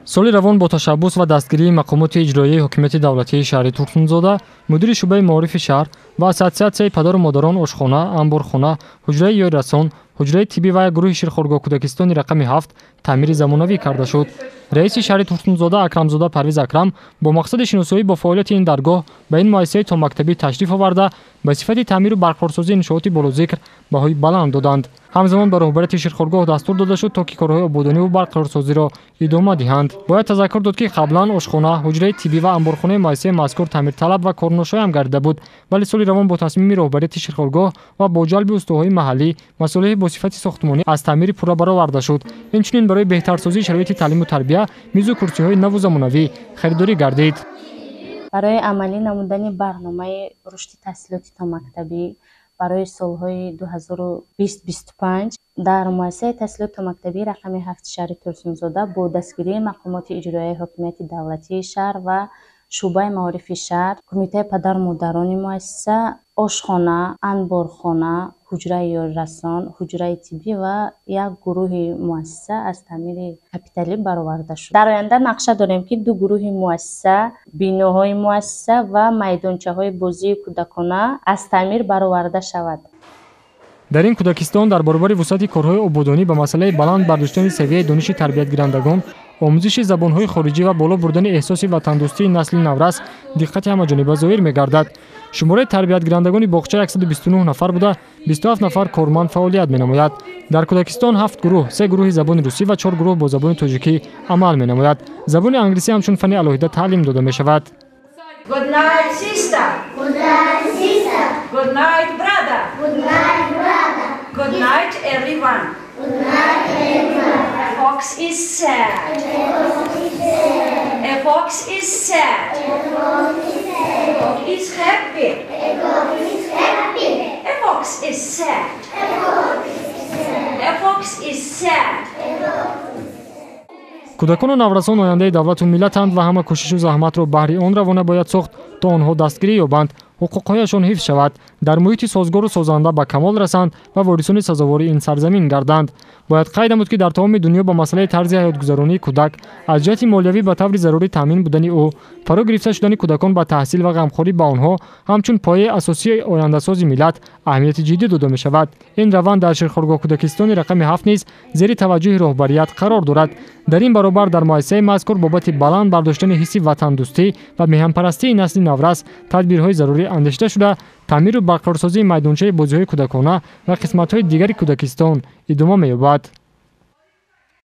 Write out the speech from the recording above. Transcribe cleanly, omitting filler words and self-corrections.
Соли равон бо ташаббус ва дастгирии мақомоти иҷроияи ҳокимияти давлатии шаҳри Турсунзода, мудири шӯъбаи маорифи шаҳр ва ассотсиатсияи падару модарон ошхона, анборхона, ҳуҷраи ёрирасон, ҳуҷраи тиббӣ ва як гурӯҳи ширхоргоҳ кӯдакистони рақами 7 таъмири замонавӣ карда шуд. Раиси шаҳри Турсунзода Акрамзода Парвиз Акрам бо мақсади шиносоӣ бо фаъолияти ин даргоҳ ба ин муассисаи томактабӣ ташриф оварда, ба сифати таъмиру барқарорсозии иншооти болозикр баҳои баланд доданд. Ҳамзамон ба роҳбарияти ширхоргоҳ дастур дода шуд, то ки корҳои ободониву барқарорсозиро идома диҳанд. Бояд тазаккур дод, ки қаблан ошхона, ҳуҷраи тиббӣ ва анборхонаи муассисаи мазкур таъмирталаб ва корношоям гардида буд, вале соли равон бо тасмими роҳбарияти ширхоргоҳ ва бо ҷалби устоҳои маҳаллӣ масолеҳи бо сифати сохтмонӣ аз таъмири пурра бароварда шуд. Инчунин барои беҳтарсозии шароити таълиму тарбия мизу курсиҳои наву замонавӣ харидорӣ гардид. Барои амалӣ намудани барномаи рушди таҳсилоти томактабӣ барои солҳои 2020-25 дар муассисаи таҳсилоти томактабии рақами 7 шаҳри Турсунзода бо дастгирии мақомоти иҷроияи ҳокимияти давлатии шаҳр ва шӯъбаи маорифи шаҳр, кумитаи падару модарони муассиса, ошхона, анборхона, ҳуҷраи ёрирасон, ҳуҷраи тиббӣ ва як гурӯҳи муассиса аз таъмири капиталӣ бароварда шуд. Дар оянда нақша дорем, ки ду гурӯҳи муассиса, биноҳои муассиса ва майдончаҳои бозии кӯдакона аз таъмир бароварда шавад. Дар ин кӯдакистон дар баробари вусъати корҳои ободонӣ ба масъалаи баланд бардоштани савияи дониши тарбиятгирандагон, омӯзиши забонҳои хориҷӣ ва боло бурдани эҳсоси ватандӯстии насли наврас диққати ҳамаҷониба зоҳир мегардад. Шумораи тарбиятгирандагони боғча 129 нафар буда, 27 нафар корманд фаъолият менамояд. Дар кӯдакистон 7 гурӯҳ, 3 гурӯҳи забони русӣ ва 4 гурӯҳ бо забони тоҷикӣ амал менамояд. Забони англисӣ ҳамчун фанни алоҳида таълим дода мешавад. Good night, sister. Good night, sister. Good night, brother. Good night, brother. Good night, everyone. Good night, everyone. A fox is sad. A fox is sad. A fox is sad. A fox is happy. A fox is happy. A fox is sad. A fox is sad. A fox is sad. Кӯдакону наврасон ояндаи давлату миллатанд ва ҳама кӯшишу заҳматро баҳри он равона бояд сохт, то онҳо дастгирӣ ёбанд, ҳуқуқҳояшон ҳифз шавад, дар муҳити созгору созанда ба камол расанд ва ворисони сазовори ин сарзамин гарданд. Бояд қайд намуд, ки дар тамоми дунё ба масъалаи тарзи ҳаётгузаронии кӯдак аз ҷиҳати молиявӣ ба таври зарурӣ таъмин будани ӯ, фаро гирифта шудани кӯдакон ба таҳсил ва ғамхорӣ ба онҳо ҳамчун пояи асосии ояндасози миллат аҳамияти ҷиддӣ дода мешавад. Ин раванд дар ширхоргоҳ кӯдакистони рақами 7 низ зери таваҷҷӯҳи роҳбарият қарор дорад. Дар ин баробар дар муассисаи мазкур бобати баланд бардоштани ҳисси ватандӯстӣ ва меҳанпарастии насли наврас тадбирҳои зарурӣ андешида шуда, таъмиру барқарорсозии майдончаи бозиҳои кӯдакона ва қисматҳои дигари кӯдакистон идома меёбад.